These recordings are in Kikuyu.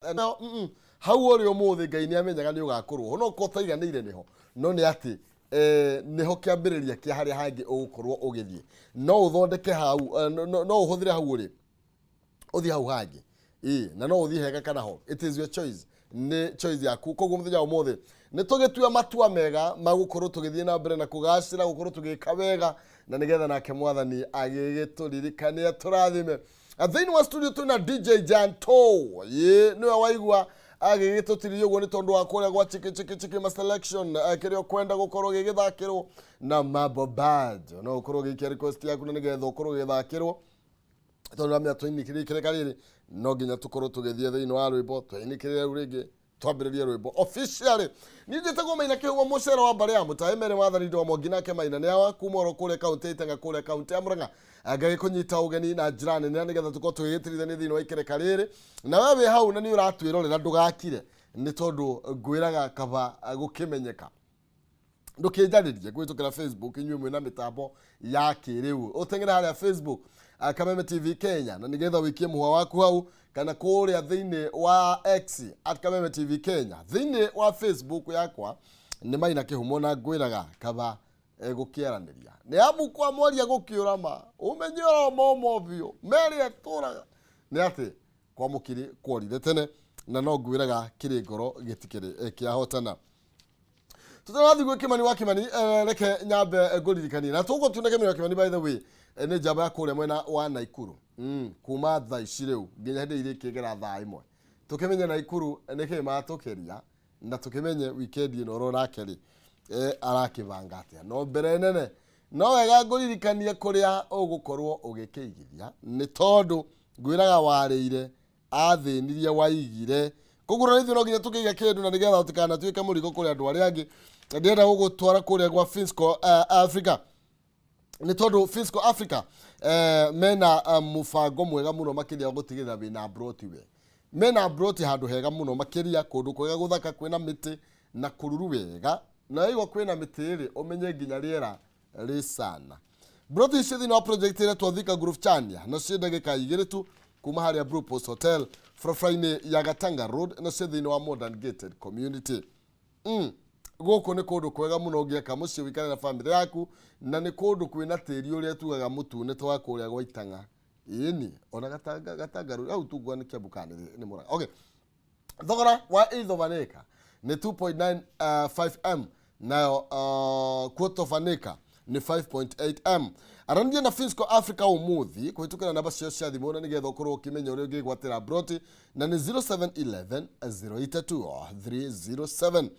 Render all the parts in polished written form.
No, hau ũrĩ ũmũthĩ Ngai nĩ amenyaga nĩ ũgakorwo ho, no korwo ũtaiganĩire nĩho, no nĩ atĩ nĩho kĩambĩrĩria kĩa harĩa hangĩ ũgũkorwo ũgĩthiĩ. No ũthondeke hau, no ũhũthĩre hau ũrĩ ũthiĩ hau hangĩ. Ĩĩ, na no ũthiĩ hega kana ho, it is your choice, nĩ choice yaku. Koguo mũthenya wa ũmũthĩ nĩ tũgĩtue matua mega ma gũkorwo tũgĩthiĩ na mbere na kũgacĩra, gũkorwo tũgĩka wega, na nĩgetha nake Mwathani agĩgĩtũririkanie atũrathime. Thĩinĩ wa studio twĩna DJ Janto, ĩĩ nĩwe waigua agĩgĩtũtiriria ũguo nĩ tondũ wa kũrĩa gwa chiki chiki chiki ma selection, kĩrĩa ũkwenda gũkorwo gĩgĩthakĩrwo na Mambo Band. No ũkorwo ũgĩikia request yaku na nĩgetha ũkorwo ũgĩthakĩrwo, tondũ ramenya twainĩkĩrĩre karĩrĩ no nginya tũkorwo tũgĩthiĩ thĩinĩ wa rwĩmbo twainĩkĩrĩre rĩu rĩngĩ twambĩrĩrie rwĩmbo officially. Niĩ njĩtagwo Maina Kĩhumo, mũcere wa mbarĩ ya Mũtaĩ Mary Wathani Ndwa Mwangi, nake Maina nĩ awa kuma oro kũrĩa kaũntĩ ya Itenga kũrĩa kaũntĩ ya Murang'a. Ngagĩkũnyita ũgeni na njĩra nene na nĩgetha tũkorwo tũgĩgĩtirithania thĩinĩ wa ikereka rĩrĩ, na we wĩ hau na nĩ ũratwĩrorera ndũgakire, nĩ tondũ ngwĩraga kaba gũkĩmenyeka. Ndũkĩnjarĩrie kũhĩtũkĩra Facebook, inyuĩ mwĩna mĩtambo ya kĩrĩu, ũteng'ere harĩa Facebook, Kameme TV Kenya, na nĩgetha wĩikie mũhwa waku hau, kana kũrĩa thĩinĩ wa X at Kameme TV Kenya. Thĩinĩ wa Facebook yakwa nĩ Maina Kĩhumo, na ngwĩraga kaba gũkĩaranĩria nĩ amu kwa mwaria gũkĩũrama ũmenye oro momo biũ merĩ etũraga nĩ atĩ kwa mũkiri kworire tene, na no ngwĩraga kĩrĩ ngoro gĩtikĩrĩ kĩahotana. Tũtanathi gwĩ Kimani wa Kimani, reke nyambe ngũririkanie na tũgũ tuna Kimani wa Kimani, by the way, nĩ njamba ya kũrĩa mwena wa Naikuru, kuma thaa ici rĩu nginya hĩndĩ irĩkĩgera thaa 1, tũkĩmenye Naikuru nĩkĩ matũkĩria, na tũkĩmenye weekend ĩno oro nake rĩ arakĩbanga atĩa. No mbere nene no wega ngũririkanie kũrĩa ũgũkorwo ũgĩkĩigithia, nĩ tondũ ngwĩraga warĩire athĩnirie waigire, koguo na ithuĩ no nginya tũkĩige kĩndũ na nĩgetha tũtikanatuĩke mũrigo kũrĩ andũ arĩa angĩ. Na ndĩrenda gũgũtwara kũrĩa gwa Finsco Africa, nĩ tondũ Finsco Africa mena mũbango mwega mũno makĩria wa gũtigĩrĩra wĩna broti. We mena broti handũ hega mũno makĩria, kũndũ kwega gũthaka, kwĩna mĩtĩ na kũruru wega, na waigua kwĩna mĩtĩ rĩ, ũmenye nginya rĩera rĩ sana. Broti icio thĩinĩ wa project ĩretwo Thika Groove Chania, na ciĩ ndagĩka 2 tu kuma harĩa Blue Post Hotel, barabara-inĩ ya Gatanga Road, na ciĩ thĩinĩ wa modern gated community. Gũkũ nĩ kũndũ kwega mũno ũngĩaka mũciĩ ũikare na famĩlĩ yaku, na nĩ kũndũ kwĩna tĩri ũrĩa tugaga mũtune ta wa kũrĩa gwa Itang'a. Ĩni ona Gatanga, Gatanga Road hau tungwa nĩ Kiambu kana nĩ Murang'a. Okay, thogora wa eighth of an acre nĩ 2.95 m, nayo quarter of an acre nĩ 5.8 m. Aranĩria na Finsco Africa ũmũthĩ kũhĩtũkĩra namba ciao cia thimũ na nĩgetha ũkorwo ũkĩmenya ũrĩa ũngĩgwatĩra broti, na nĩ 0711 082 307,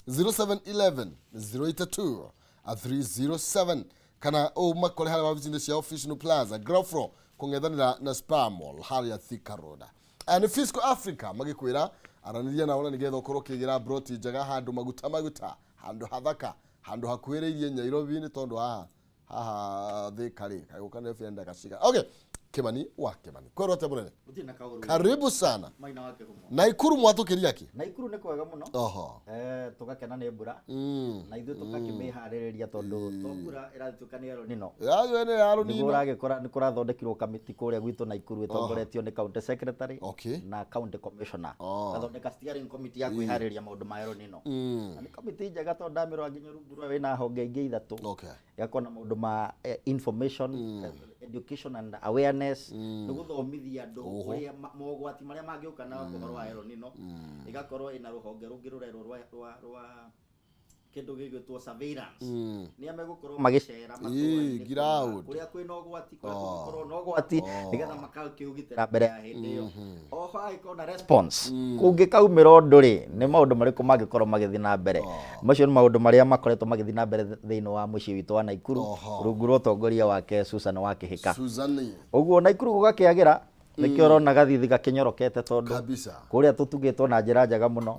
0711 082 307, kana ũmakore harĩa wabici-inĩ ciao, Fisnu Plaza, ground floor, kũng'ethanĩra na Spar Mall harĩa Thika Road. Aya nĩ Fisco Africa magĩkwĩra aranĩria nao na nĩgetha ũkorwo ũkĩgĩra broti njega handũ maguta maguta, handũ hathaka, handũ hakuhĩrĩirie Nyairobi, nĩ tondũ haha haha Thika rĩ kagũka nĩ ndagĩka cigana. Okay, Kimani wa Kimani, kwĩrwo atĩa mũnene? Gũtirĩ na kaũru. Karibu sana. Maina wa Kĩhumo. Naikuru mwatũkĩria kĩ? Naikuru nĩ kwega mũno. Tũgakena nĩ mbura. Na ithuĩ tũgakĩmĩharĩrĩria tondũ to mbura ĩratuĩka nĩ El Nino. Yayo nĩ ya Nĩguo rũnino. ũragĩkora nĩ kũrathondekirwo kamĩtĩ kũrĩa gwitũ Naikuru ĩtongoretio nĩ county secretary na county commissioner. Gathondeka steering committee ya kwĩharĩrĩria maũndũ ma El Nino. Na nĩ kamĩtĩ njega tondũ ndamĩrora nginya rungu rwayo ĩna honge ingĩ ithatũ. Ĩgakorwo na maũndũ ma information, education and awareness, nĩ gũthomithia andũ ũrĩa mogwati marĩa mangĩũka na ũhoro wa El Nino. Ĩgakorwo ĩna rũhonge rũngĩ rũrerwo rwa kĩndũ gĩgwĩtwo surveillance, nĩa megũkorwo magĩcera matũũra-inĩ ground. kũrĩa kwĩna ũgwati, kũrĩa kũngĩkorwo na ũgwati, nĩgetha makakĩũgitĩra mbere ya hĩndĩ ĩyo. Oho hagĩkorwo na response, kũngĩkaumĩra ũndũ rĩ, nĩ maũndũ marĩkũ mangĩkorwo magĩthiĩ na mbere. Macio nĩ maũndũ marĩa makoretwo magĩthiĩ na mbere thĩinĩ wa mũciĩ witũ wa Naikuru rungu rwa ũtongoria wake Susan wa Kĩhĩka. Susan. Ũguo Naikuru gũgakĩagĩra, nĩkĩo ũrona gathithi gakĩnyorokete tondũ Kabisa. Kũrĩa tũtugĩtwo na njĩra njega mũno.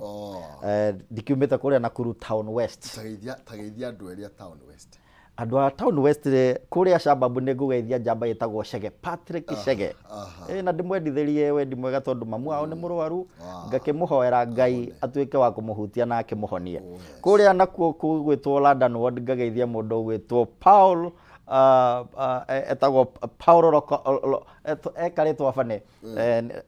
Ndikiumĩte kũrĩa Nakuru Town West. Tageithia, tageithia andũ erĩa Town West. Andũ a Town West rĩ, kũrĩa Shababu nĩ ngũgeithia njamba ĩtagwo Chege, Patrick Chege. Na ndĩmwendithĩrie wendi mwega tondũ mamu wao nĩ mũrwaru, ngakĩmũhoera Ngai atuĩke wa kũmũhutia na akĩmũhonie. Kũrĩa nakuo kũgwĩtwo London Ward ngageithia mũndũ ũgwĩtwo Paul. Etagwo Paulo ekarĩtwo bane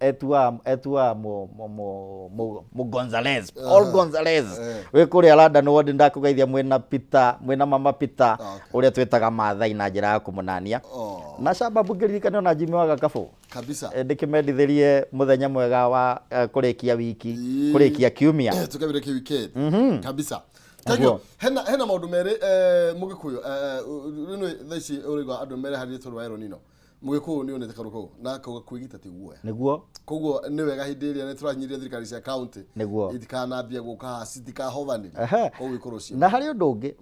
etuaga etuaga mu Gonzalez, Paul Gonzalez wĩ kũrĩa London Ward. Ndakũgeithia mwĩna Peter, mwĩna mama Peter, ũrĩa twĩtaga Maathai na njĩra ya kũmũnania. Na Shababu, ngĩririkane ona Jimmy wa Gakabũ. Kabisa. Ndĩkĩmendithĩrie mũthenya mwega wa kũrĩkia wiki, kũrĩkia kiumia. Tukabire ki weekend kabisa. Thank you. Hena maũndũ merĩ, mũgĩkũyũ rĩu thaa ici ũraigua andũ mereharĩrie tondũ wa El Nino. Mũgĩkũyũ nĩ onete kaũndũ kau na akauga kwĩgita ti guoya. Koguo nĩ wega hĩndĩ ĩrĩa nĩ tũrahinyĩrĩria thirikari cia county itikanambie gũka haha citikahobanĩrie. Koguo ikorwo cio Na harĩ ũndũ ũngĩ,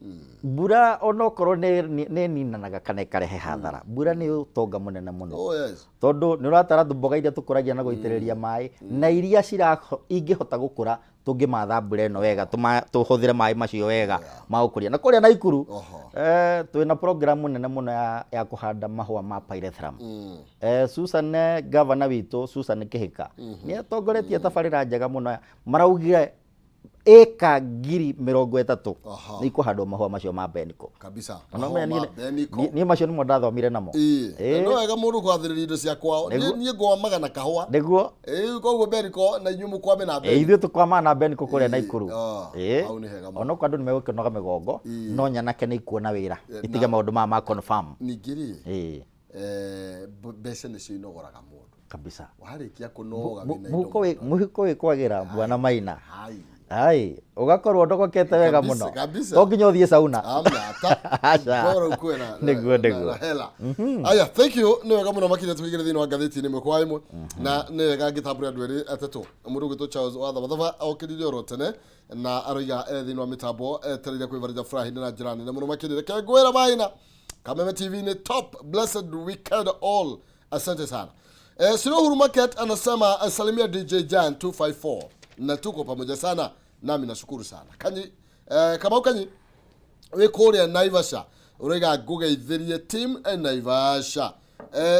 mbura onokorwo nĩ ĩninanaga kana ĩkarehe hathara, mbura nĩ ũtonga mũnene mũno. Oh yes. Tondũ nĩ ũratara mboga iria tũkũragia na gũitĩrĩria maĩ na iria ingĩhota gũkũra tũngĩmatha mbura ĩno wega, tũhũthĩre maĩ macio wega ma gũkũria. Na kũrĩa Naikuru twĩna program nene mũno ya kũhanda mahũa ma pyrethrum. Susan, governor witũ Susan Kĩhĩka nĩ atongoretie tabarĩra njega mũno. Maraugire ĩka 30,000 nĩ ikũhandwo mahũa macio ma Beniko. Kabisa. Na Mahũa ũmenye ma Beniko. Niĩ macio nĩmo ndathomire namo. No wega mũndũ kwathĩrĩria indo cia kwao. Niĩ ngwamaga na kahũa. Koguo Beniko na inyuĩ mũkwame na Beniko. Ithuĩ tũkwamaga na Beniko kũrĩa Naikuru. Hau nĩ hega mũno. Onokorwo andũ nĩ megũkĩnoga mĩgongo, no nyanake nĩ ikuona wĩra itige maũndũ maya ma confirm. Ningĩ rĩ, mbeca nĩcio inogoraga mũndũ. Warĩkia kũnoga wĩna indo mũno. Mũhuko wĩ kwagĩra, bwana Maina. Hai. Ai, ũgakorwo ndogokete wega mũno. Kabisa. To nginya ũthiĩ sauna. Amna ata. Aca. Bora ukuwe na Nĩguo. na hela. Aya, thank you. Nĩ wega mũno makĩria tũkĩingĩra thĩinĩ wa ngathĩti-inĩ ĩmwe kwa ĩmwe. Na nĩ wega ngĩtambũra andũ erĩ atatũ. Mũndũ ũgwĩtwo Charles wa Thabathaba okĩrire oro tene na aroiga e thĩinĩ wa mĩtambo etereire kwĩbarĩria furahi na njĩra nene mũno makĩria. Reke ngwĩre Maina. Kameme TV ni top. Blessed weekend all. Asante sana. Suluhu Market anasema salimia DJ Jan 254 na tuko pamoja sana, nami nashukuru sana. Kanyi Kamau Kanyi wĩ kũrĩa Naivasha ũraiga ngũgeithĩrie team Naivasha.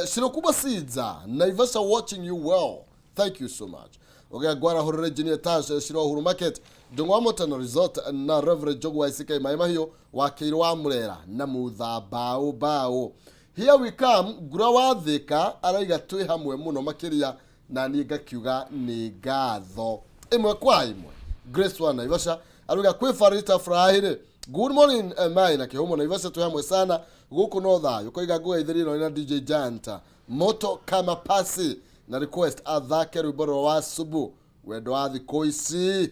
Sirokuba Seeds Naivasha watching you well. Thank you so much. Ũgĩa ngwara hũrĩre engineer Tash Shiro Uhuru Market Ndung'wa Motano Resort na Reverend Njogu wa ICK Maĩ Mahiũ wa Kĩirũ wa Mũrera na Mutha Bao Bao. Here we come. Ngura wa Thĩka araiga twĩ hamwe mũno makĩria, na niĩ ngakiuga nĩ ngatho ĩmwe kwa ĩmwe. Grace wa Naivasha arauga kwĩ Farita Furahire, good morning, mai na kĩhumo Naivasha twĩ hamwe sana, gũkũ no thayũ. Koiga ngũgeithĩrie ĩno na DJ Janta moto kama pasi na request athake rwĩmbo rwa Wasubu wendo wa thikũ ici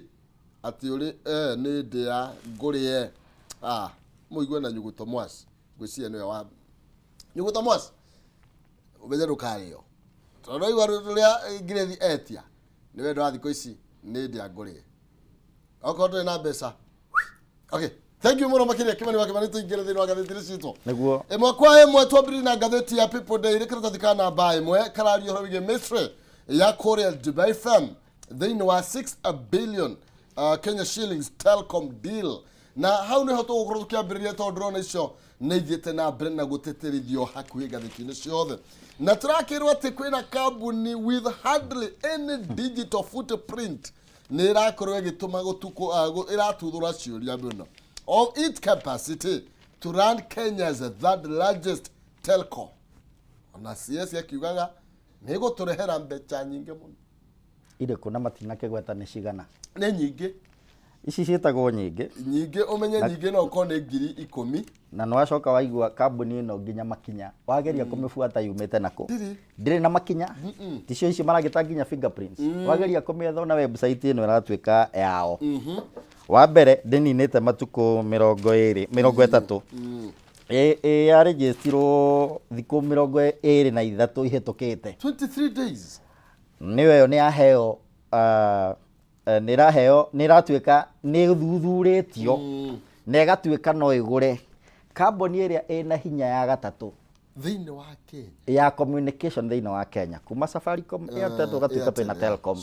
atĩ ũrĩ nĩ ndĩa ngũrĩe. Mũigue na nyuguto mwasi, ngwĩciria nĩwe wa nyuguto mwasi, ũmenye ndũkarĩo tondũ waigua rũrĩa ngirĩthi etia nĩ wendo wa thikũ ici nĩ ndĩa ngũrĩe okorwo ndũrĩ na mbeca. Okay, thank you mũno makĩria, Kĩmani wa Kĩmani. Tũingĩre thĩinĩ wa ngathĩti rĩcitwo ĩmwe kwa ĩmwe. Twambĩrĩrie na ngathĩti ya People Daily. Karatathi ka namba 1 kararia ũhoro wĩgiĩ mystery ya kũrĩa Dubai firm thĩinĩ wa 6 billion Kenya shillings Telkom deal, na hau nĩho tũgũkorwo tũkĩambĩrĩria tondũ ndĩrona icio nĩ ithiĩte na mbere na gũtĩtĩrithio hakuhĩ ngathĩti-inĩ ciothe, na tũrakĩrwo atĩ kwĩna kambuni with hardly any digital footprint nĩ ĩrakorwo ĩgĩtũma gũtukũ ĩratuthũra ciũria mũno of its capacity to run Kenya's third largest telco. Ona CS akiugaga nĩ ĩgũtũrehera mbeca nyingĩ mũno. Irĩkũ? Na matinakĩgweta nĩ cigana. Nĩ nyingĩ. Ici ciĩtagwo nyingĩ. Nyingĩ, ũmenye nyingĩ no ũkorwo nĩ 10,000. Na nĩ wacoka waigua kambuni ĩno nginya makinya wageria kũmĩbuata yumĩte nakũ? Ndĩrĩ. Ndĩrĩ na makinya, ticio icio maragĩta nginya fingerprints. Wageria kũmĩetha ona website ĩno ĩratuĩka yao wa mbere ndĩninĩte matukũ 20, 30. Yarĩnjĩstirwo thikũ 23 ihĩtũkĩte. 23 days. Nĩyo ĩyo nĩ yaheo, nĩ ĩraheo, nĩ ĩratuĩka nĩ ĩthuthurĩtio na ĩgatuĩka no ĩgũre kambuni ĩrĩa ĩna hinya ya gatatũ thĩinĩ wa Kenya ya communication thĩinĩ wa Kenya, kuma Safaricom, Airtel, tũgatuĩka twĩna Airtel, yeah, Telcom.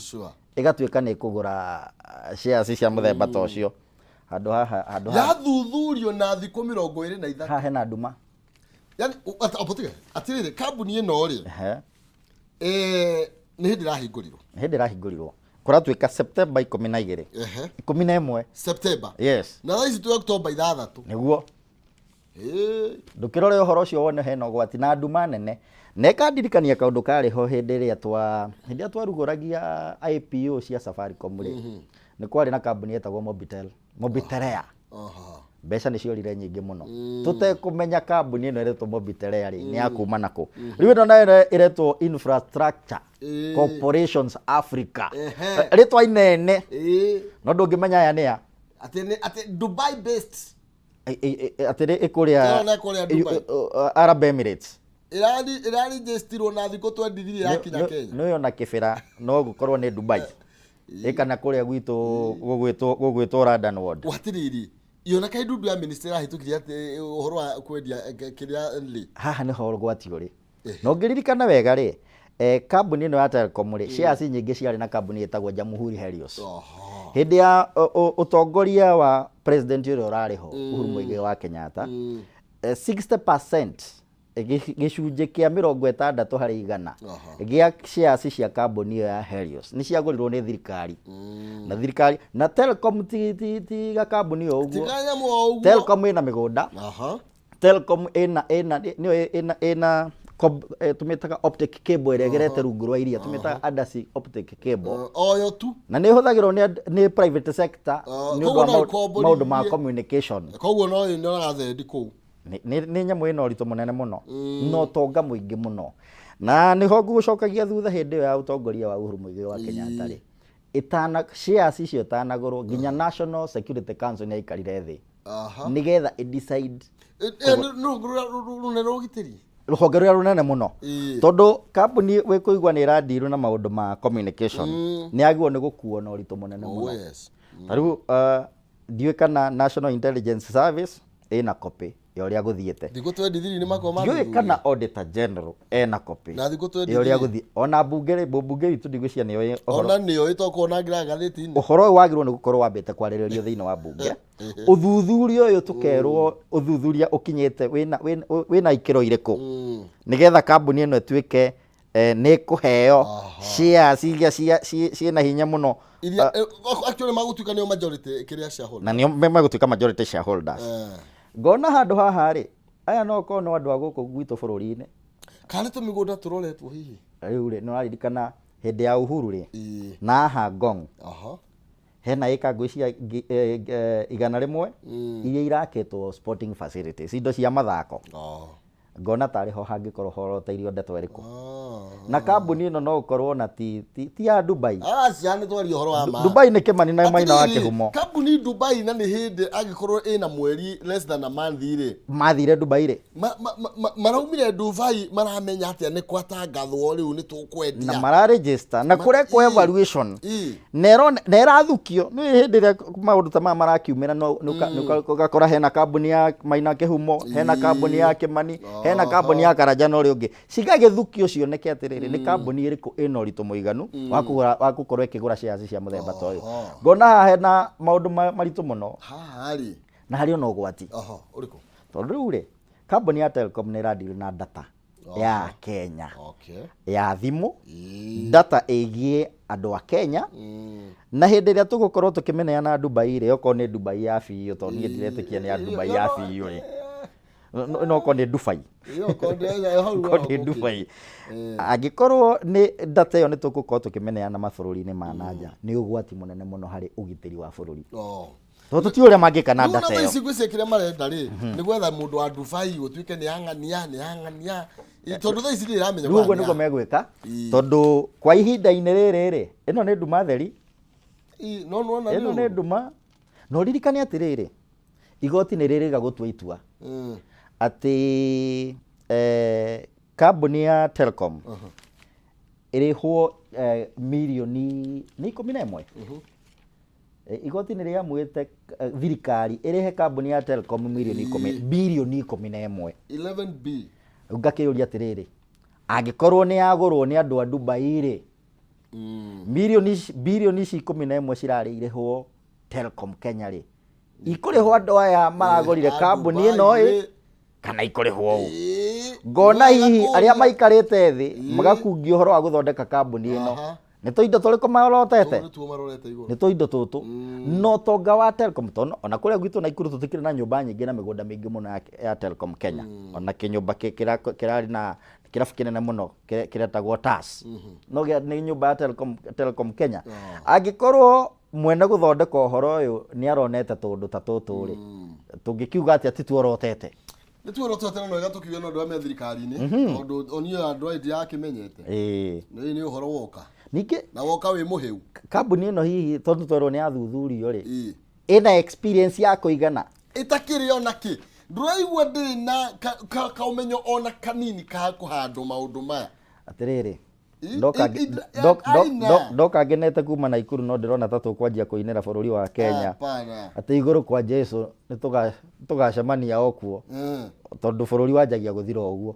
Ĩgatuĩka nĩ ĩkũgũra shares cia mũthemba ta ũcio. Handũ haha, handũ haha Yathuthurio na thikũ 23. Haha hena nduma. Yani apotiga atirĩrĩ, kambuni ĩno rĩ, nĩ hĩndĩ ĩrahingũrirwo. Nĩ hĩndĩ ĩrahingũrirwo, kũratuĩka September 12. 11. September. Yes. Na thaa ici twĩ October 6. Nĩguo. Ndũkĩrore ũhoro ũcio wone hena ũgwati na nduma nene. Na ĩkandirikania kaũndũ karĩ ho hĩndĩ ĩrĩa twa hĩndĩ ĩrĩa twarugũragia IPO cia Safaricom rĩ, nĩ kwarĩ na kambuni yetagwo Mobitel, Mobitelea. Mbeca nĩ ciorire nyingĩ mũno. Tũtekũmenya kambuni ĩno ĩretwo Mobitelea rĩ, nĩ ya kuma nakũ. Rĩu ĩno nayo ĩretwo Infrastructure Corporations Africa. Rĩtwa inene. No ndũngĩmenya aya nĩ a. Atĩ Dubai based. Atĩrĩ ĩkũrĩa Ĩrona kũrĩa Dubai. Arab Emirates. Ĩrarĩnjĩstirwo na thikũ 23 yakinya Kenya. Nĩ ona kĩbĩra no gũkorwo nĩ Dubai. Ĩkana kũrĩa gwitũ gũgwĩtwo gũgwĩtwo London Ward. Watiriri yona kaĩ ndundu ya ministry ĩrahĩtũkirie atĩ ũhoro wa kwendia kĩrĩa rĩ. Haha nĩho ũgwati ũrĩ. Na ũngĩririkana wega rĩ, kambuni ĩno ya Telcom rĩ, shares nyingĩ ciarĩ na kambuni ĩtagwo Jamhuri Helios. Hĩndĩ ya ũtongoria wa president ũrĩa ũrarĩ ho, Uhuru Muigai wa Kenyatta, 60% gĩcunjĩ kĩa 60% gĩa shares cia kambuni ĩyo ya Helios nĩ ciagũrirwo nĩ thirikari. Na thirikari na Telcom ti gakambuni o ũguo. Ti kanyamũ o ũguo. Telcom ĩna mĩgũnda. Telcom ĩna ĩna nĩyo ĩna ĩna tũmĩtaga optic cable ĩrĩa ĩgerete rungu rwa iria, tũmĩtaga undersea optic cable. Oyo tu. Na nĩ ĩhũthagĩrwo nĩ private sector nĩ ũndũ Koguo wa no ĩkomborithie. maũndũ ma communication. Koguo no ĩnoraga thendi kũu. Nĩ nyamũ ĩna ũritũ mũnene mũno na ũtonga mũingĩ mũno. Na nĩho ngũgũcokagia thutha hĩndĩ ĩyo ya ũtongoria wa Uhuru Muigai wa Kenyatta rĩ, ĩtana shares icio itanagũrwo nginya National Security Council nĩ yaikarire thĩ nĩgetha ĩ decide. Nĩ rũnene rwa ũgitĩri. Rũhonge rũrĩa rũnene mũno. Tondũ kambuni wĩkũigua nĩ ĩrandirwo na maũndũ ma communication, nĩ yagĩrĩirwo nĩ gũkuo na ũritũ mũnene mũno. Ta rĩu ndiũĩ kana National Intelligence Service ĩna copy ya ũrĩa gũthiĩte. Thikũ 23 nĩ makorwo Ndiũĩ kana Auditor General ena copy Na thikũ 23. ya ũrĩa gũthiĩ. Ona mbunge rĩ, mbunge itũ ndigwĩciria nĩyo ũhoro. Ona nĩyo ĩtokuona nginya ngathĩti-inĩ. Ũhoro ũyũ wagĩrĩirwo nĩ gũkorwo wambĩte kwarĩrĩrio thĩinĩ wa mbunge. Ũthuthuria ũyũ tũkerwo ũthuthuria ũkinyĩte wĩna ikĩro irĩkũ nĩgetha kambuni ĩno ĩtuĩke nĩ ĩkũheo shares iria ciĩna hinya mũno. Iria, actually magũtuĩka nĩo majority kĩrĩa shareholder. Na nĩo megũtuĩka majority shareholders. Ngona handũ haha rĩ, aya no korwo no andũ a gũkũ gwitũ bũrũri-inĩ. Kana nĩ tũmĩgũnda tũroretwo hihi? Rĩu rĩ, nĩ ũraririkana hĩndĩ ya Uhuru rĩ, na haha Ngong. Hena ĩka ngwĩciria 100 iria irakĩtwo sporting facilities, indo cia mathako. Ngona tarĩ ho hangĩkorwo horoteirio ndeto ĩrĩkũ. Na kambuni ĩno no ũkorwo na ti ya Dubai. Aca, nĩ twaria ũhoro wa ma. Dubai nĩ Kĩmani na Maina wa Atĩrĩrĩ, Kĩhumo. Kambuni Dubai na nĩ hĩndĩ angĩkorwo ĩna mweri less than a month rĩ. Mathire Dubai rĩ? Maraumire Dubai maramenya atĩa nĩ kwatangathwo rĩu nĩ tũkwendia. Na mararegister na kũrekwo evaluation. Na ĩrathukio. Nĩ hĩndĩ ĩrĩa maũndũ ta maya marakiumĩra no ũgakora hena kambuni ya Maina Kĩhumo, hena kambuni ya Kĩmani, hena kambuni ya Karanja na ũrĩa ũngĩ. Cigagĩthukio cioneke atĩrĩrĩ, nĩ kambuni ĩrĩkũ ĩna ũritũ mũiganu wa kũgũra, wa gũkorwo ĩkĩgũra shares cia mũthemba ta ũyũ. Ngona haha hena maũndũ maritũ mũno. Haha rĩ. Na harĩ ona ũgwati. Ũrĩkũ? Tondũ rĩu rĩ, kambuni ya Telcom nĩ ĩradeal na data ya Kenya. Ya thimũ, data ĩgiĩ andũ a Kenya. Na hĩndĩ ĩrĩa tũgũkorwo tũkĩmĩneana Dubai rĩ, okorwo nĩ Dubai ya biũ, tondũ niĩ ndiretĩkia nĩ ya Dubai ya biũ rĩ. No okorwo nĩ Dubai. Okorwo nĩ Dubai. Angĩkorwo nĩ data ĩyo nĩ tũgũkorwo tũkĩmĩneana mabũrũri-inĩ ma na nja, nĩ ũgwati mũnene mũno harĩ ũgitĩri wa bũrũri. Tondũ tũtiũĩ ũrĩa mangĩka na Rĩu data na ĩyo. ici ngwĩciria kĩrĩa marenda rĩ, nĩ gwetha mũndũ wa Dubai gũtuĩke nĩ ang'ania, nĩ ang'ania. Tondũ thaa ici ndĩramenya Rĩu ũguo nĩguo megwĩka, tondũ kwa ihinda-inĩ rĩrĩ rĩ, ĩno nĩ nduma theri. No nĩwona Ĩno nĩ nduma. Na ũririkane atĩrĩrĩ, igoti nĩ rĩrĩga gũtua itua atĩ kambuni ya Telcom ĩrĩhwo mirioni nĩ 11. Igoti nĩ rĩamũĩte thirikari ĩrĩhe kambuni ya Telcom mirioni ikũmi, birioni 11. 11B. Rĩu ngakĩũria atĩrĩrĩ, angĩkorwo nĩ yagũrwo nĩ andũ a Dubai rĩ, birioni ici 11 cirarĩ irĩhwo Telcom Kenya rĩ, ikũrĩhwo andũ aya maragũrire kambuni ĩno ĩ, kana ikũrĩhwo ũ? Ngona hihi arĩa maikarĩte thĩ magakungia ũhoro wa gũthondeka kambuni ĩno. Nĩ tũindo tũrĩkũ marorotete? Tũu nĩtuo marorete igũrũ. Nĩ tũindo tũtũ no ũtonga wa Telcom, tondũ ona kũrĩa gwitũ Naikuru tũtikĩrĩ na nyũmba nyingĩ na mĩgũnda mĩingĩ mũno ya Telcom Kenya. Ona kĩnyũmba kĩrarĩ na kĩrabu kĩnene mũno kĩretagwo TAS, no nĩ nyũmba ya Telcom Kenya. Angĩkorwo mwene gũthondeka ũhoro ũyũ nĩ aronete tũndũ ta tũtũ rĩ, tũngĩkiuga atĩa ti tuorotete? Nĩ tuorotete na wega tũkiuga no andũ arĩa me thirikari-inĩ, tondũ onio Android yakĩmenyete. Nĩ nĩ ũhoro woka. Ningĩ Na woka wĩ mũhĩu. Kambuni ĩno hihi, tondũ twerwo nĩ yathuthurio rĩ, ĩna experience ya kũigana? Ĩtakĩrĩ ona kĩ. Ndũraigua ndĩrĩ na kaũmenyo ona kanini ka kũhandwo maũndũ maya. Atĩrĩrĩ, ndoka ndoka ngenete kuma Naikuru, no ndĩrona ta tũkwanjia kũinĩra bũrũri wa Kenya Hapana. Atĩ igũrũ kwa Jesu nĩ tũgacemania o kuo, tondũ bũrũri wanjagia gũthira o ũguo.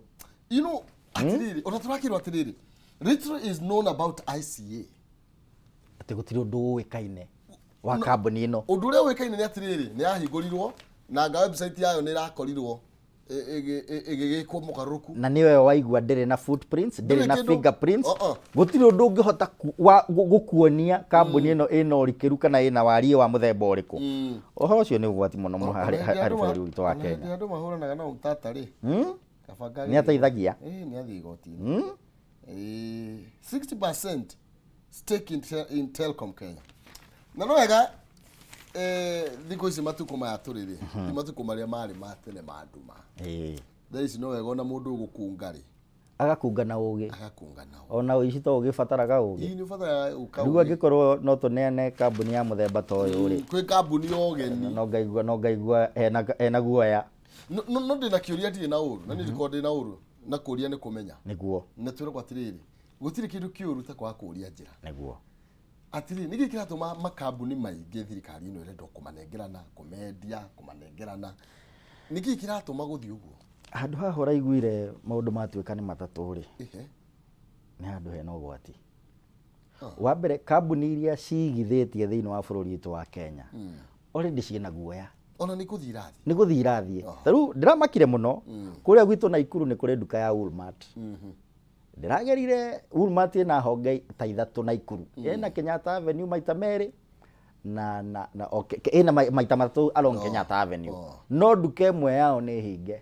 You know, atĩrĩrĩ, ona tũrakĩrwo atĩrĩrĩ, little is known about ICA. Atĩ gũtirĩ ũndũ ũĩkaine wa kambuni ĩno. Ũndũ ũrĩa ũĩkaine nĩ atĩrĩrĩ, nĩ yahingũrirwo na nga website yayo nĩ ĩrakorirwo ĩgĩgĩkwo mũgarũrũku. Na nĩwe waigua ndĩrĩ na footprints, ndĩrĩ Ndĩrĩ na kĩndũ. fingerprints. Uh-uh. Gũtirĩ ũndũ ũngĩhota gũkuonia kambuni ĩno ĩna ũrikĩru kana ĩna wariĩ wa mũthemba ũrĩkũ. Ũhoro ũcio nĩ ũgwati mũno mũno harĩ bũrũri witũ wa Ona Kenya. hĩndĩ andũ mahũranaga na ũtata rĩ, kaba Nĩ ateithagia. Ĩĩ, nĩ athiĩ igoti-inĩ. Ĩĩ, 60% stake in Telcom Kenya. Na no wega, thikũ ici matukũ maya tũrĩ rĩ, ti matukũ marĩa marĩ ma tene ma nduma. Thaa ici no wega ona mũndũ ũgũkunga rĩ, Agakunga na ũgĩ. Agakunga na ũgĩ. Ona ũici to ũgĩbataraga ũgĩ. Ĩĩ, nĩ ũbataraga ũka Rĩu ũgĩ. angĩkorwo no tũneane kambuni ya mũthemba ta ũyũ rĩ, Kwĩ kambuni ya ũgeni. No ngaigua hena guoya. No ndĩna kĩũria, ndirĩ na ũru na niĩ ndikoragwo ndĩ na ũru na kũria nĩ kũmenya. Na twĩragwo atĩrĩrĩ, gũtirĩ kĩndũ kĩũru ta kwaga kũria njĩra. Atĩrĩrĩ, nĩkĩ kĩratũma makambuni maingĩ thirikari ĩno ĩrenda kũmanengerana, kũmendia, kũmanengerana? Nĩkĩ kĩratũma gũthiĩ ũguo? Handũ haha ũraiguire maũndũ matuĩka nĩ matatũ rĩ, nĩ handũ hena ũgwati. Wa mbere, kambuni iria cigithĩtie thĩinĩ wa bũrũri witũ wa Kenya already ciĩna guoya. Ona nĩ gũthiĩ irathiĩ. Nĩ gũthiĩ irathiĩ. Ta rĩu ndĩramakire mũno, kũrĩa gwitũ Naikuru nĩ kũrĩ nduka ya Woolmart. Ndĩragerire Woolmart ĩna honge ta ithatũ Naikuru, ĩna Kenyatta Avenue maita merĩ na okay, ĩna maita matatũ along Kenyatta Avenue. No nduka ĩmwe yao nĩ hinge.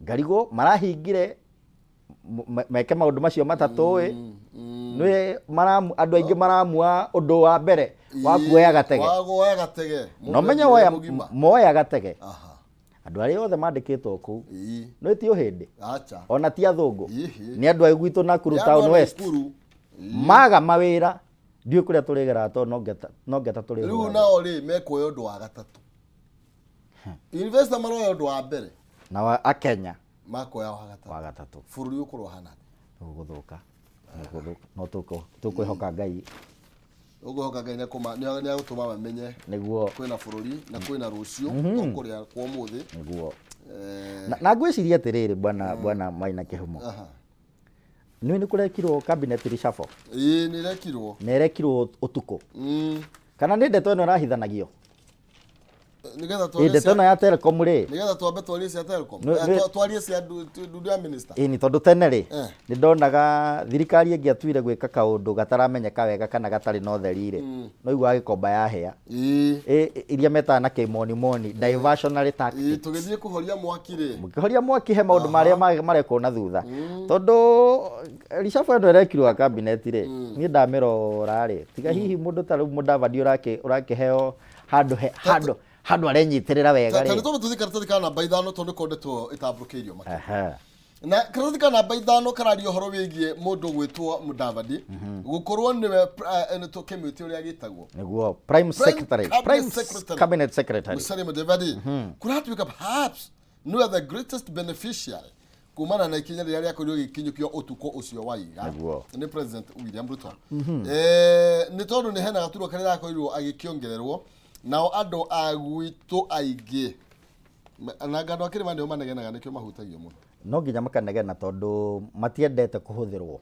Ngarigwo marahingire meke maũndũ macio matatũ ĩ. Nĩ andũ aingĩ maramua ũndũ wa mbere wa kuoya gatege. Wa kuoya gatege. No menye Mũndũ woya mũgima. Moya gatege. Andũ arĩa othe mandĩkĩtwo kũu, no ti ũhĩndĩ, Acha. ona ti athũngũ, nĩ andũ a gwitũ Nakuru Nĩ andũ Town a West. Nakuru. Maga mawĩra, ndiũĩ kũrĩa tũrĩgeraga, tondũ no ngeta Rĩu tũrĩhũragwo. Nao rĩ, mekuoya ũndũ wa gatatũ. Investor maroya ũndũ wa mbere. Na wa akenya Makoya wa gatatũ. Wa gatatũ. Bũrũri ũkorwo ũhana atĩa? Ũgũthũka, ũgũthũka, no tũkwĩhoka Ngai. Ũkwĩhoka Ngai nĩ agũtũma mamenye kwĩna bũrũri na kwĩna rũciũ, to kũrĩa kwa ũmũthĩ. Na ngwĩciria atĩrĩrĩ, bwana Maina Kĩhumo, nĩ kũrekirwo cabinet reshuffle. Ĩĩ, nĩ ĩrekirwo. Na ĩrekirwo ũtukũ. Kana nĩ ndeto ĩno ĩrahithanagio? Nĩgetha Ĩ, twarie ndeto ĩno ya Telcom rĩ. Nĩgetha twambe twarie cia Telcom. Twarie cia ndundu ya minister. Ĩni, tondũ tene rĩ, nĩ ndonaga thirikari ĩngĩatuire gwĩka kaũndũ gataramenyeka wega kana gatarĩ na ũtheri rĩ, no iguaga gĩkomba yahĩa. Ĩ, iria metaga na kĩmonimoni diversionary tactics. Tũgĩthiĩ kũhoria mwaki rĩ. Mũkĩhoria mwaki he maũndũ marĩa marekwo na thutha, tondũ reshuffle ĩno ĩrekirwo ya cabinet rĩ, niĩ ndamĩrora rĩ, tiga hihi mũndũ ta rĩu Mũdavadi ũrakĩheo handũ arenyitĩrĩra wega Ta rĩ. Nĩ twambe tũthiĩ karatathi ka namba 5, tondũ nĩko ndeto ĩtambũrũkĩirio makĩria. Na karatathi ka namba 5 kararia ũhoro wĩgiĩ mũndũ gwĩtwo Mudavadi gũkorwo nĩwe tũkĩmwĩte ũrĩa gĩtagwo Nĩguo, prime secretary. Cabinet Prime Secretary. Cabinet secretary. Musalia Mudavadi kũratuĩka perhaps nĩwe the greatest beneficiary kumana na ikinya rĩrĩa rĩakorirwo rĩgĩkinyũkio ũtukũ ũcio wa ira nĩ President William Ruto. Nĩ tondũ nĩ hena gaturwa karĩa rakorirwo agĩkĩongererwo, nao andũ a gwitũ aingĩ na andũ a kĩrĩma nĩo manegenaga, nĩkĩo mahutagio mũno. No nginya makanegena, tondũ matiendete kũhũthĩrwo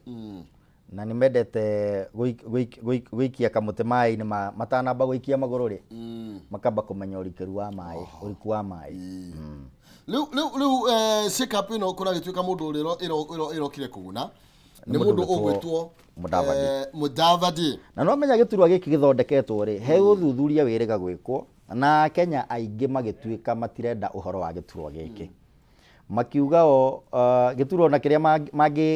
na nĩ mendete gũikia kamũtĩ maĩ-inĩ matanamba gũikia magũrũ rĩ, makamba kũmenya ũrikĩru wa maĩ, ũriku wa maĩ. Rĩu shake up ĩno kũragĩtuĩka mũndũ ũrĩa ĩrokire kũguna. Nĩ mũndũ ũgwĩtwo Mudavadi. Mudavadi. Na no menya gĩturwa gĩkĩ gĩthondeketwo rĩ, he ũthuthuria wĩrĩga gwĩkwo na Akenya aingĩ magĩtuĩka matirenda ũhoro wa gĩturwa gĩkĩ. Makiuga o gĩturwa ona kĩrĩa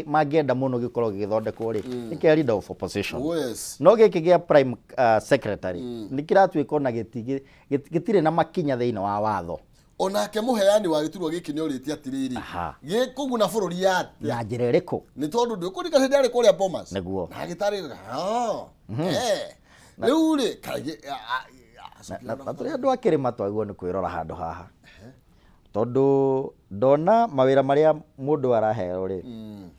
mangĩenda mũno gĩkorwo gĩgĩthondekwo rĩ, nĩ kĩa leader of opposition. Oh, yes. No gĩkĩ gĩa prime secretary nĩ kĩratuĩka ona gĩtirĩ na makinya thĩinĩ wa watho. Onake mũheani wa gĩturwa gĩkĩ nĩ orĩtie atĩrĩrĩ, gĩkũguna bũrũri atĩa? Na njĩra ĩrĩkũ? Nĩ tondũ ndũkũririkana hĩndĩ arĩ kũrĩa Bomas. Nĩguo. Na agĩtarĩria, rĩu rĩ, kaingĩ, Na tũrĩ andũ a kĩrĩma twagĩrĩirwo nĩ kwĩrora handũ haha. Tondũ ndona mawĩra marĩa mũndũ araheo rĩ,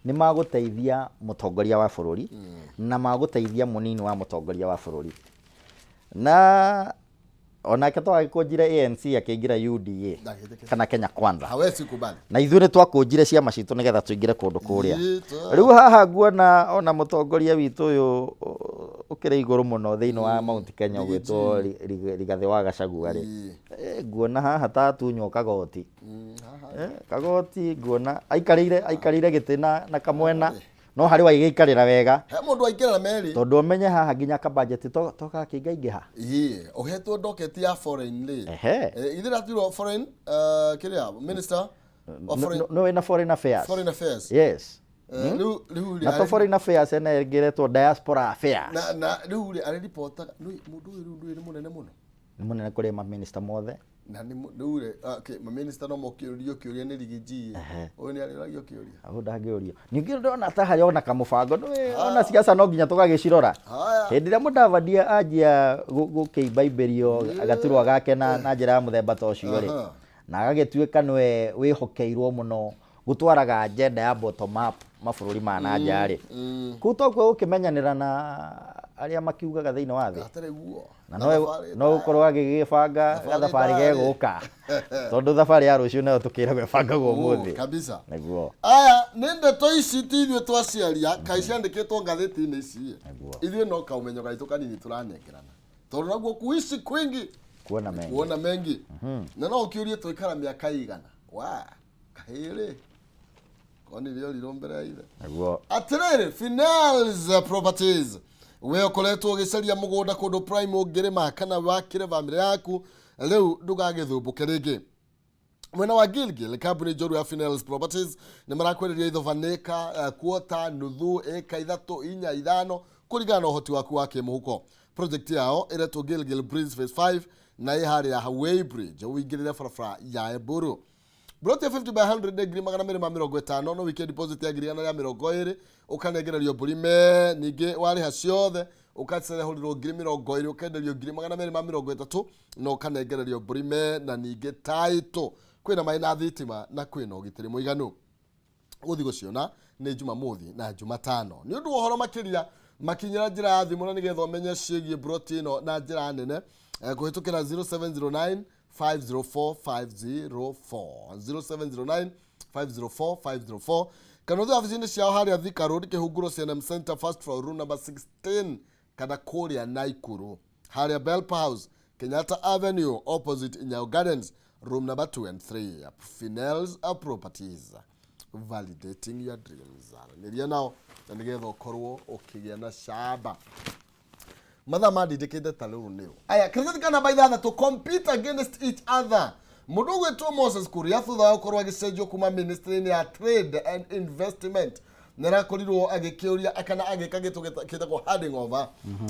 nĩ magũteithia mũtongoria wa bũrũri, na magũteithia mũnini wa mũtongoria wa bũrũri. Na onake twagĩkũnjire ANC akĩingĩra UDA Ndagĩtĩkĩra. kana Kenya Kwanza. Hawezi kubali. Na ithuĩ nĩ twakũnjire ciama citũ nĩgetha tũingĩre kũndũ kũrĩa. Ĩĩ, Rĩu haha nguona ona mũtongoria witũ ũyũ ũkĩrĩ igũrũ mũno thĩinĩ wa Mount Kenya ũgwĩtwo Rigathĩ wa Gachagua rĩ. Nguona haha ta atunywo kagoti. Haha. Kagoti nguona aikarĩire gĩtĩ na kamwena. No harĩ waigĩikarĩra wega. He mũndũ waingĩra meri. Tondũ ũmenye haha nginya ka budget to gakĩingaingĩha. Ĩĩ, ũhetwo docket ya foreign rĩ. Ithuĩ ratirwo foreign, kĩrĩa, minister of foreign No wĩna foreign affairs. Foreign affairs. Yes. Rĩu rĩ, Na to foreign affairs ena ĩngĩ ĩretwo diaspora affairs. Na rĩu rĩ, arĩripotaga, nĩ mũndũ ũyũ rĩu nĩ mũnene mũno. Nĩ mũnene kũrĩ ma minister mothe. Na nĩ rĩu rĩ, okay, ma minister no mokĩũrio kĩũria nĩ Riggy G. Ũyũ nĩ arĩũragio kĩũria. Hau ndangĩũrio. Ningĩ ndĩrona ta harĩ ona kamũbango, nĩũĩ ona siasa no nginya tũgagĩcirora. Hĩndĩ ĩrĩa Mudavadi anjia gũkĩimbaimberio gaturwa gake na njĩra ya mũthemba ta ũcio rĩ, na agagĩtuĩka nĩwe wĩhokeirwo mũno gũtwaraga agenda ya bottom up mabũrũri ma na nja rĩ. Kũu tokuo gũkĩmenyanĩra na arĩa makiugaga thĩinĩ wa thĩ. Hatarĩ guo. Na no gũkorwo agĩgĩbanga gathabarĩ gegũka. Tondũ thabarĩ ya rũciũ nayo tũkĩragwo ĩbangagwo ũmũthĩ. Kabisa. Nĩguo. Aya, nĩ ndeto ici ti ithuĩ twaciaria, kaĩ ciandĩkĩtwo ngathĩti-inĩ ici. Nĩguo. Ithuĩ no kaũmenyo gaitũ kanini tũranengerana. Tondũ naguo kuishi kwingi. Kuona mengi. Kuona mengi. Na no ũkĩũrie twaikara mĩaka igana. Wa, kahĩrĩ. Kwani rĩorirwo mbere ya ithe. Nĩguo. Atĩrĩrĩ, Finels Properties. We ũkoretwo ũgĩcaria mũgũnda kũndũ prime ũngĩrĩma kana wakĩre bamĩrĩ yaku, rĩu ndũgagĩthumbũke rĩngĩ. Mwena wa Gilgil, kambuni njoru ya Finels Properties nĩ marakwenderia ithobanĩka, kuota, nuthu, ĩka ithatũ, inya, ithano, kũringana na ũhoti waku wa kĩmũhuko. Project yao ĩretwo Gilgil Breeze Phase 5 na ĩ harĩa Weighbridge, ũingĩrĩre barabara ya Eburu. Plot ya 50 by 100 nĩ ngiri magana merĩ ma mĩrongo ĩtano, no wike deposit ya ngiri igana rĩa mĩrongo ĩrĩ, ũkanengererio mbũri me, ningĩ warĩha ciothe, ũgacerehũrĩrwo ngiri mĩrongo ĩrĩ, ũkenderio ngiri magana merĩ ma mĩrongo ĩtatũ, na ũkanengererio mbũri me, na ningĩ title. Kwĩna maĩ na thitima na kwĩna ũgitĩri mũiganu. Gũthiĩ gũciona nĩ Jumamothi na Jumatano. Nĩ ũndũ wa ũhoro makĩria, makinyĩra njĩra ya thimũ na nĩgetha ũmenye ciĩgiĩ plot ĩno na njĩra nene, kũhĩtũkĩra 0709 504 504. 0709 504 504. Kana ũthiĩ wabici-inĩ ciao harĩa Thika Road, Kĩhunguro CNM Center, first floor, room number 16, kana kũrĩa Naikuru harĩa Belp House, Kenyatta Avenue, opposite Nyayo Gardens, room number 2 and 3. Finels Properties, validating your dreams. Aranĩria nao na nĩgetha ũkorwo ũkĩgĩa na shamba. Mathaa mandindĩkĩte ta rĩu nĩũ. Aya, kĩratathi ka namba ithathatũ, compete against each other. Mũndũ ũgwĩtwo Moses Kuria thutha wa gũkorwo agĩcenjio kuma ministry-inĩ ya Trade and Investment nĩ arakorirwo agĩkĩũria kana agĩka gĩtũ gĩtagwo handing over.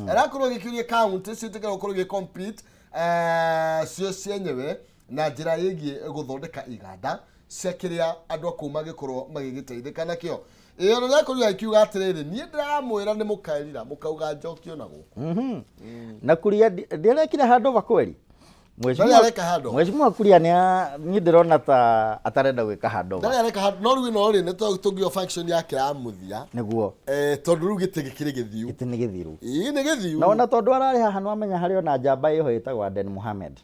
Arakorirwo agĩkĩũria county ciĩtĩkĩra gũkorwo igĩ compete, cio cienyewe na njĩra ĩgiĩ gũthondeka iganda cia kĩrĩa andũ a kũu mangĩkorwo magĩgĩteithĩka nakĩo. Ĩyo nĩ akorirwo akiuga atĩrĩrĩ, niĩ ndĩramwĩra nĩ mũkaerira, mũkauga njokio na gũkũ. Na Kuria ndĩrekire handũ va kweri? Ndarĩ areka handũ. Mheshimiwa Kuria niĩ ndĩrona ta atarenda gwĩka handũ va. Ndarĩ areka handũ, no rĩu ĩno rĩ, nĩ tũngĩo function yake ya mũthia. Nĩguo. Tondũ rĩu gĩtĩ gĩkĩrĩ gĩthiu. Gĩtĩ nĩ gĩthiru. Ĩĩ, nĩ gĩthiu. Na ona tondũ ararĩ haha nĩ wamenya harĩ ona njamba ĩho ĩtagwo Aden Mohamed.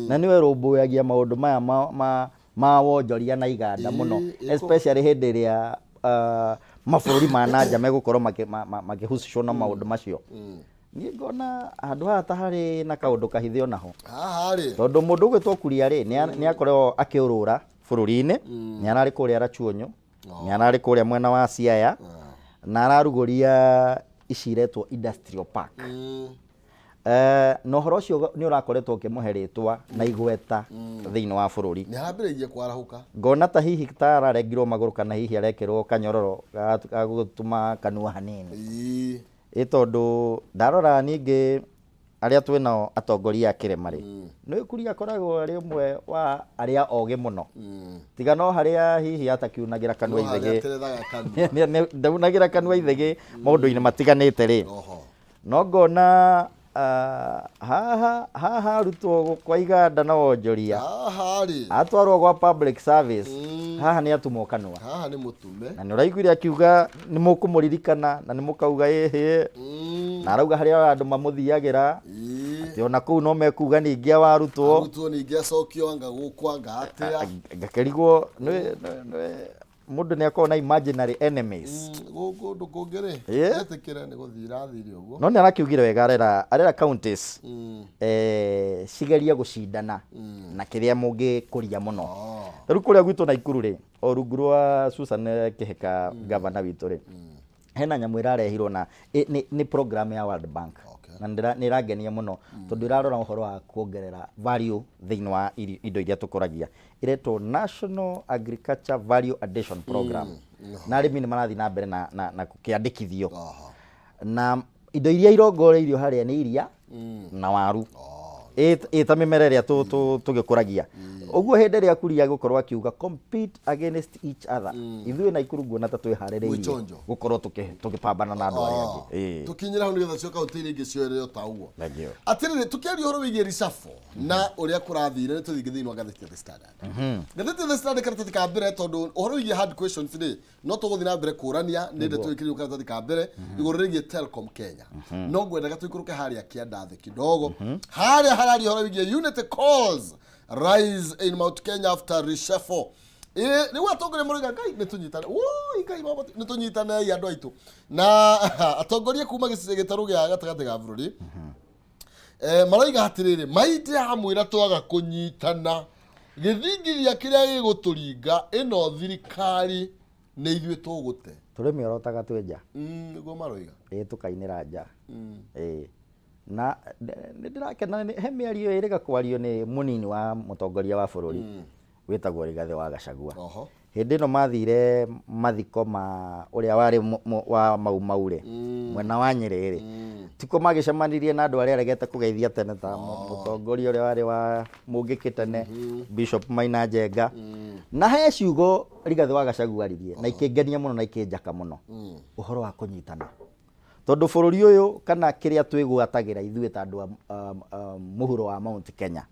Na nĩwe rũmbũyagia maũndũ maya ma wonjoria na iganda mũno. Especially hĩndĩ ĩrĩa, mabũrũri ma nanja megũkorwo makĩhusishwo na maũndũ macio. Niĩ ngona handũ haha ta harĩ na kaũndũ kahithe onaho. Haha rĩ. Tondũ mũndũ ũgwĩtwo Kuria rĩ, nĩ akoragwo akĩũrũra bũrũri-inĩ, nĩ ararĩ kũrĩa Rachuonyo, nĩ ararĩ kũrĩa mwena wa Siaya. Na ararugũria ici iretwo industrial park. Na ũhoro ũcio nĩ ũrakoretwo ũkĩmũhe rĩtwa na igweta thĩinĩ wa bũrũri. Nĩ arambĩrĩirie kwarahũka. Ngona ta hihi ta ararengirwo magũrũ kana hihi arekĩrwo kanyororo ga gũtũma kanua hanini. Ĩ tondũ ndarora ningĩ arĩa twĩnao atongoria a kĩrĩma rĩ, nĩ Kuria akoragwo arĩ ũmwe wa arĩa ogĩ mũno. Tiga no harĩa hihi atakiunagĩra kanua No harĩa ithegĩ. aterethaga kanua. Ndaunagĩra kanua ithegĩ maũndũ-inĩ matiganĩte rĩ. No ngona ah, haha haha arutwo kwa iganda na wonjoria Haha rĩ. Atwarwo gwa public service, haha nĩ atumwo kanua. Haha nĩ mũtume. Na nĩ ũraiguire akiuga nĩ mũkũmũririkana na nĩ mũkauga ĩhĩ, na arauga harĩa andũ mamũthiagĩra, atĩ ona kũu no mekuga ningĩ awarutwo. Arutwo ningĩ acokio anga gũkũ anga atĩa. Ngakĩrigwo nĩ mũndũ nĩ akoragwo na imaginary enemies. Gũkũ ũndũ kũngĩ rĩ, etĩkĩre nĩ gũthiĩ irathire ũguo. No nĩ arakiugire wega, arera counties cigerie gũcindana na kĩrĩa mũngĩkũria mũno. Ta rĩu kũrĩa gwitũ Naikuru rĩ, o rungu rwa Susan Kĩhĩka, gavana witũ rĩ, hena nyamũ ĩrarehirwo na nĩ program ya World Bank. Na nĩ ĩrangenia mũno tondũ ĩrarora ũhoro wa kuongerera value thĩinĩ wa indo iria tũkũragia. Ĩretwo National Agriculture Value Addition Program. Na arĩmi nĩ marathiĩ na mbere na kũkĩandĩkithio. Na indo iria irongoreirio harĩa nĩ iria na waru. Ĩ ta mĩmera ĩrĩa tũgĩkũragia. Ũguo hĩndĩ ĩrĩa Kuria gũkorwo akiuga compete against each other, ithuĩ Naikuru nguona ta twĩharĩrĩirie Mwĩchonjo. gũkorwo tũkĩpambana na andũ arĩa angĩ. Tũkinyĩre hau nĩgetha cio kaunti iria ingĩ cioerere o ta ũguo. Thank you. Atĩrĩrĩ, tũkĩaria ũhoro wĩgiĩ reshuffle na ũrĩa kũrathire, nĩ tũthiĩ thĩinĩ wa ngathĩti ya The Standard. Ngathĩti ya The Standard, karatathi ka mbere, tondũ ũhoro wĩgiĩ hard questions rĩ, no tũgũthiĩ na mbere kũrania nĩ ndeto ĩkĩrĩirwo karatathi ka mbere igũrũ rĩgiĩ Telcom Kenya. No ngwendaga tũikũrũke harĩa kĩanda thĩ kidogo, harĩa hararia ũhoro wĩgiĩ unity calls rise in Mount Kenya after reshuffle. Ĩ, rĩu atongoria maroiga Ngai nĩ tũnyitane, woi Ngai baba, nĩ tũnyitanei andũ aitũ. Na atongoria kuma gĩtarũ gĩa gatagatĩ ga bũrũri maroiga atĩrĩrĩ, maite amwĩra twaga kũnyitana, gĩthingithia kĩrĩa gĩgũtũringa ĩno thirikari nĩ ithuĩ tũgũte. Tũrĩ mĩorotaga twĩ nja. Nĩguo maroiga. Ĩ, tũkainĩra nja. Ĩ, na nĩ ndĩrakena he mĩario ĩrĩga kwario nĩ mũnini wa mũtongoria wa bũrũri wĩtagwo Rigathĩ wa Gachagua. Hĩndĩ ĩno mathire mathiko ma ũrĩa warĩ wa Mau Mau rĩ, mwena wa Nyĩrĩ rĩ, tiko magĩcemanirie na andũ arĩa aregete kũgeithia tene ta mũtongoria ũrĩa warĩ wa Mũngĩkĩ tene, Bishop Maina Njenga. Na he ciugo Rigathĩ wa Gachagua aririe na ikĩngenia mũno na ikĩnjaka mũno, ũhoro wa kũnyitana, tondũ bũrũri ũyũ kana kĩrĩa twĩgwatagĩra ithuĩ ta andũ a mũhuro wa Mount Kenya,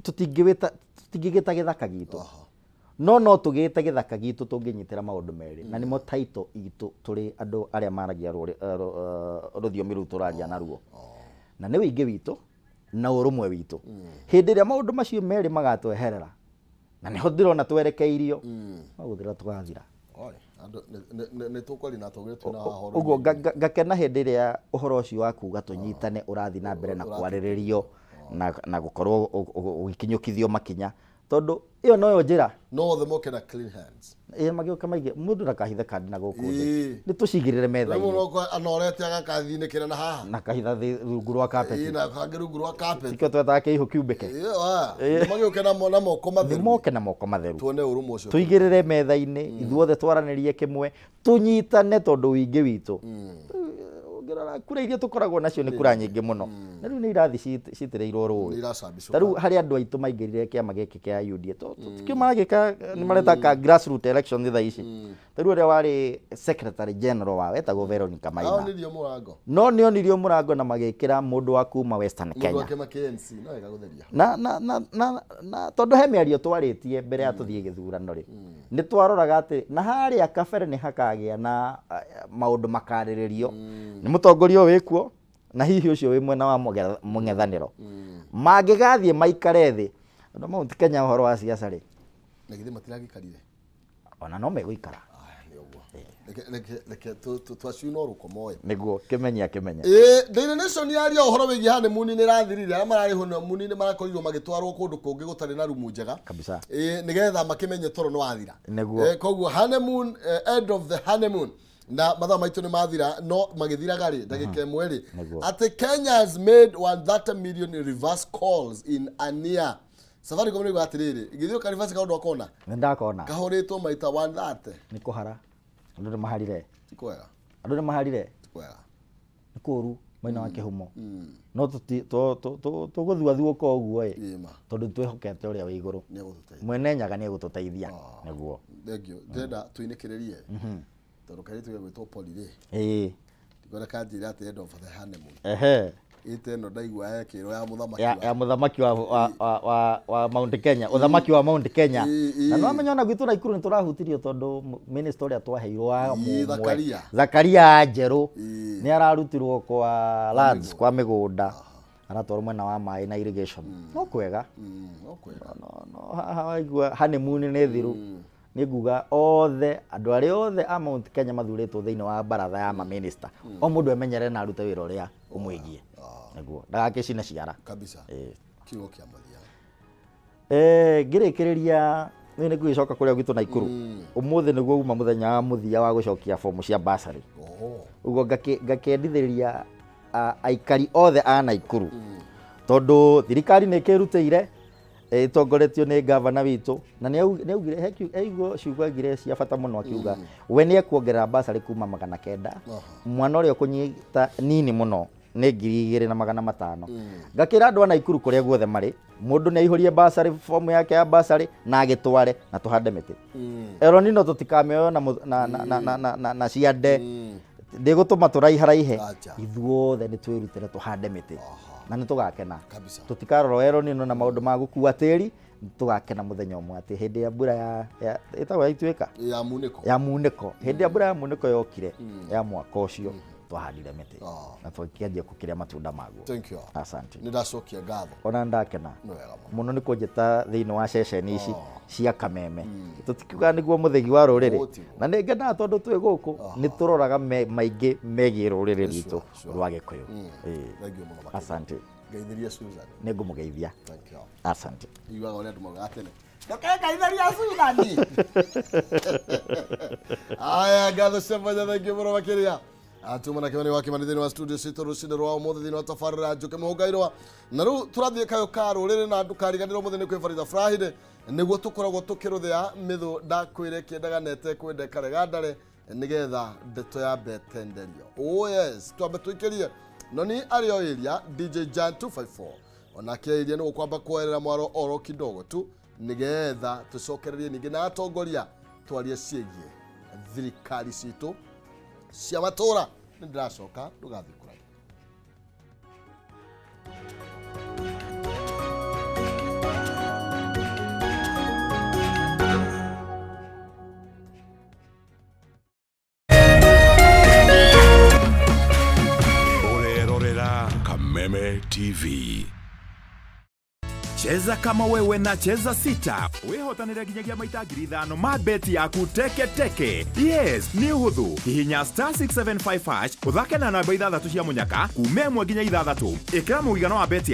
tũtingĩgĩta gĩthaka gitũ, no tũgĩte gĩthaka gitũ tũngĩnyitĩra maũndũ merĩ, na nĩmo title itũ tũrĩ andũ arĩa maragia rũthiomi rũu tũraria naruo, na nĩ ũingĩ witũ na ũrũmwe witũ. Hĩndĩ ĩrĩa maũndũ macio merĩ magatweherera, na nĩho ndĩrona twerekeirio, no gũthira tũgathira. Oi, andũ nĩ tũkwaria na atongoria twĩna haha ũhoro ũguo ngakena hĩndĩ ĩrĩa ũhoro ũcio wa kuga tũnyitane ũrathiĩ na mbere na kwarĩrĩrio na gũkorwo ũgĩkinyũkithio makinya, tondũ ĩyo noyo njĩra. No othe moke na clean hands. Ĩ, magĩũka maige mũndũ ndakahithe kandi na gũkũ thĩ. Nĩ tũcigĩrĩre metha-inĩ. Rĩu anorete agakathinĩkĩra na haha. Na kahitha thĩ rungu rwa kapeti. Na kangĩ rungu rwa carpet. Tikĩo twetaga kĩihũ kiumbĩke. Ĩ, magĩũke na moko matheru. Nĩ moke na moko matheru. Tuone ũrũmwe ũcio. Tũigĩrĩre metha-inĩ, ithuothe twaranĩrie kĩmwe, tũnyitane, tondũ ũingĩ witũ, ũngĩrora kura iria tũkoragwo nacio nĩ kura nyingĩ mũno, na rĩu nĩ irathi citĩrĩirwo rũĩ. Ta rĩu harĩ andũ aitũ maingĩrire kĩama gĩkĩ kĩa UDA, tikĩo maragĩka, nĩ mareta ka grassroot election thaa ici. Ta rĩu ũrĩa warĩ secretary general wao etagwo Veronica Maina. Aonirio mũrango. No nĩ onirio mũrango na magĩkĩra mũndũ wa kuma Western Mũndũ Kenya. wa kĩama KNC no wega gũtheria. Na tondũ he mĩario twarĩtie mbere ya tũthiĩ gĩthurano rĩ, nĩ twaroraga atĩ na harĩa kabere nĩ hakagĩa na maũndũ makarĩrĩrio nĩ mũtongoria ũyũ wĩkuo na hihi ũcio wĩ mwena wa mũng'ethanĩro mangĩgathiĩ maikare thĩ. Andũ a Mount Kenya, ũhoro wa siasa rĩ, Na githĩ matiragĩkarire? Ona no megũikara. Aya, nĩ ũguo. Reke twaciuna rũkomo ĩ. Nĩguo kĩmenya kĩmenye. Ĩĩ, Daily Nation yaria ũhoro wĩgiĩ honeymoon nĩ ĩrathirire, arĩa mararĩ honeymoon nĩ marakorirwo magĩtwarwo kũndũ kũngĩ gũtarĩ na rumu njega. Kabisa. Ĩĩ, nĩgetha makĩmenye toro nĩ wathira. Nĩguo. Koguo honeymoon, end of the honeymoon, na mathaa maitũ nĩ mathira, no magĩthiraga rĩ ndagĩka ĩmwe rĩ, Nĩguo. atĩ Kenyans made 130 million reverse calls in a year. Safaricom nĩ atĩrĩrĩ, githĩ ka reverse kaũndũ akona Nĩ ndakona. Kahũrĩtwo maita 130. Nĩ kũhara, andũ nĩ maharire. Ti kwega. Andũ nĩ maharire. Ti kwega. Nĩ kũru mwena wa kĩhumo, no tũgũthuathuũka ũguo ĩ. Ĩma. Tondũ twĩhokete ũrĩa wĩ igũrũ. Nĩ egũtũteithia. Mwene Nyaga nĩ egũtũteithia, nĩguo. Thank you. Ndĩrenda tũinĩkĩrĩrie tondũ kairĩtu gegwĩtwo Poli rĩ, ndikwenda kanjĩre atĩ end of the honeymoon. Ĩte ĩno ndaigua yekĩrwo ya mũthamaki. Ya mũthamaki wa Mount Kenya, ũthamaki wa Mount Kenya. Na nĩ wamenya ona gwitũ Naikuru nĩ tũrahutirio tondũ minister ũrĩa twaheirwo wa mũmwe, Zakaria. Zakaria Njerũ, nĩ ararutirwo kwa lands, kwa mĩgũnda, aratwarwo mwena wa maĩ na irrigation. No kwega. No kwega. No haha waigua honeymoon nĩ thiru, nĩ nguga othe andũ arĩa othe a Mount Kenya mathurĩtwo thĩinĩ wa baratha ya maminista, o mũndũ emenyere na arute wĩra ũrĩa ũmwĩgiĩ, nĩguo ndagakĩcine ciara. Kabisa. Kiugo kĩa mũthia. Ngĩrĩkĩrĩria nĩ ngũgĩcoka kũrĩa gwitũ Naikuru. Ũmũthĩ nĩguo uma mũthenya wa mũthia wa gũcokia bomu cia basarĩ. Ũguo ngakĩendithĩrĩria aikari othe a Naikuru, tondũ thirikari nĩ ĩkĩrutĩire ĩtongoretio nĩ gavana witũ, na nĩ augire he ciugo augire cia bata mũno, akiuga we nĩ ekuongerera basarĩ kuma 900, mwana ũrĩa ũkũnyita nini mũno nĩ 2500. Ngakĩra andũ a Naikuru kũrĩa guothe marĩ, mũndũ nĩ aihũrie basarĩ, fomu yake ya basarĩ, na agĩtware, na tũhande mĩtĩ. El Nino tũtikamĩoyo na, mũ- na, na, na, na, na, na, na ciande ndĩgũtũma tũraiharaihe. Acha. Ithuothe nĩ twĩrutĩre tũhande mĩtĩ na nĩ tũgakena. Kabisa. Tũtikarora El Nino na maũndũ ma gũkua tĩri. Nĩ tũgakena mũthenya ũmwe atĩ hĩndĩ ya mbura ya ĩtagwo ya ituĩka, ya munĩko, ya munĩko, hĩndĩ ya mbura ya munĩko yokire ya mwaka ũcio, twahandire mĩtĩ na twakĩanjia gũkĩrĩa matunda maguo. Thank you. Asante. Nĩ ndacokia ngatho. Ona ndakena Nĩ wega mũno. Mũno nĩ kũnjĩta thĩinĩ wa ceceni ici cia Kameme. Tũtikiugaga nĩguo mũthĩgi wa rũrĩrĩ. Ũũ tiguo. Na nĩ ngenaga tondũ twĩ gũkũ nĩ tũroraga maingĩ megiĩ rũrĩrĩ rwitũ rwa Gĩkũyũ. Ĩĩ. Thank you mũno makĩria. Asante. Ngeithĩria Susan. Nĩ ngũmũgeithia. Thank you. Asante. Iguaga ũrĩa andũ maugaga tene, ngeithĩria Susan. Aya, ngatho cia mwanya, thank you mũno makĩria. Atuma na kĩmani wa Kĩmani thĩinĩ wa studio citũ rũcinĩ rwa ũmũthĩ thĩinĩ wa tabarĩra ya Njũkĩ Mũhũngairwa. Na rĩu tũrathiĩ kayũ ka rũrĩrĩ, na ndũkariganĩrwo ũmũthĩ nĩ kwĩ Farida Friday, nĩguo tũkoragwo tũkĩrũthĩa mĩthũ ndakwĩre kĩendaga nete kwende karega ndare nĩgetha ndeto ya betenderio. Oh yes, twambe tũikĩrie noni arĩ o area DJ Jan 254 onake area nĩ gũkwamba kuoerera mwaro oro kidogo tu, nĩgetha tũcokererie ningĩ na atongoria twarie ciĩgiĩ thirikari citũ cia matũra. Nĩ ndĩracoka, ndũgathiĩ kũraihu. Ũrerorera Kameme TV. Cheza kama wewe na Cheza Sita wĩhotanĩre nginyagia maita 5,000 ma beti yaku teke teke. Yes, nĩ ũhũthũ. Hihinya *675# ũthake na namba ithathatũ cia mũnyaka kuma 1 nginya 6. Ĩkĩra mũigana wa beti.